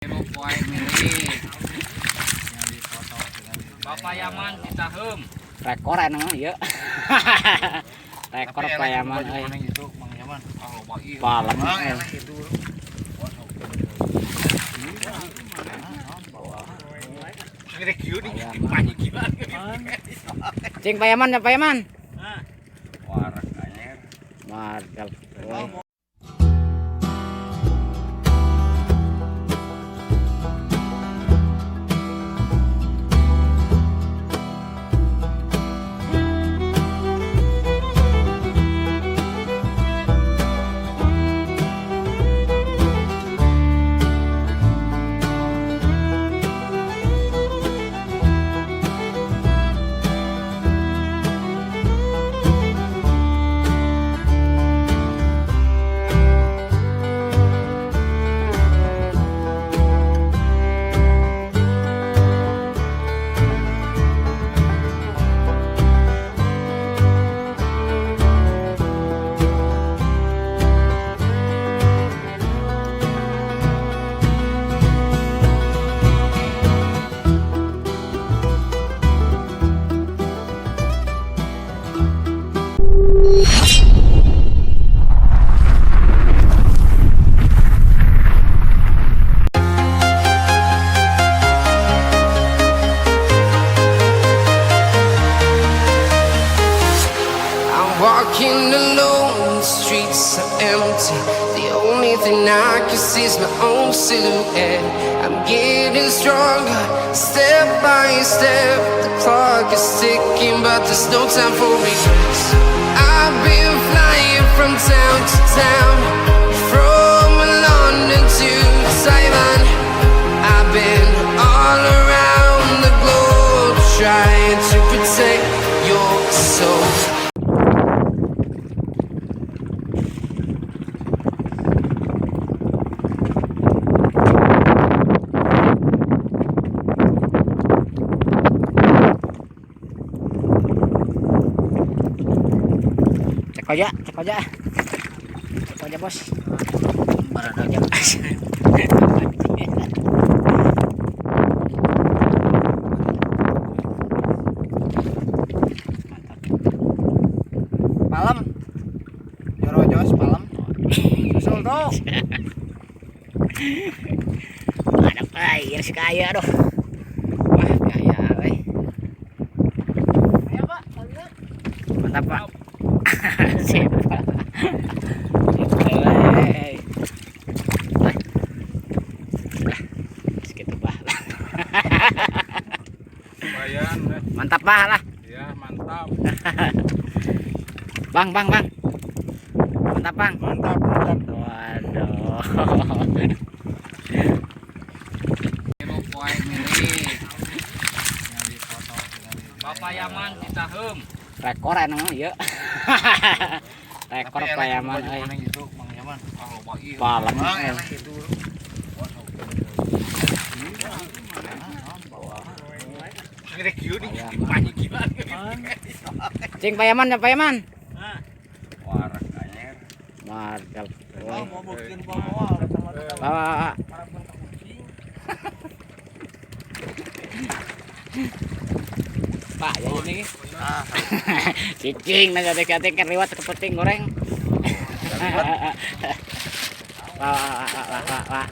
Poe milik. Bapak Yaman Citaheum. Rekor anu mah ieu. Rekor Tapi eleh Payaman baju euy. kuning itu Mang Yaman. Ah, loba ieu. Palem. Mang Euy. eleh itu. Gede kieu nih. Payaman. Cing Payaman ya Payaman. Warak anjir. Mantap. Euy. I'm walking alone, the streets are empty. The only thing I can see is my own silhouette. I'm getting stronger, step by step. The clock is ticking, but there's no time for regrets. I've been flying from town to town, from London to Taiwan. I've been all around the globe trying to protect your soul. Cek aja, cek aja. Cek aja, Bos. Cek aja. Palem. Jorojos palem. Susul tuh. Ada air si kaya aduh. Wah, kaya euy. Ayo Pak, palem. Mantap, Pak. Sip. Sip, euy. Lah. Lah, segitu bah. Lumayan eh. Mantap bah lah. Ya, mantap. Bang, bang, bang. Mantap, Bang. Mantap, mantap. Waduh. Poe milik. Bapak Yaman Citaheum. Rekor anu mah ieu. Rekor Tapi eleh Payaman baju euy. kuning itu Mang Yaman. Ah, loba ieu. Palem. Mang Euy. eleh itu. Gede kieu nih. Payaman. Cing Payaman ya Payaman. Warak anjir. Mantap. Euy. Mau bikin bawa sama Pak, Pak, Pak. Pak, ya ini. Cicing nah gade-gade kan liwat kepenting goreng. Pak, Pak, Pak, Pak, Pak, Pak.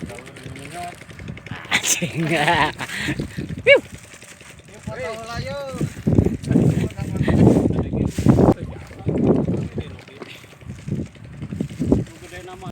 Cing.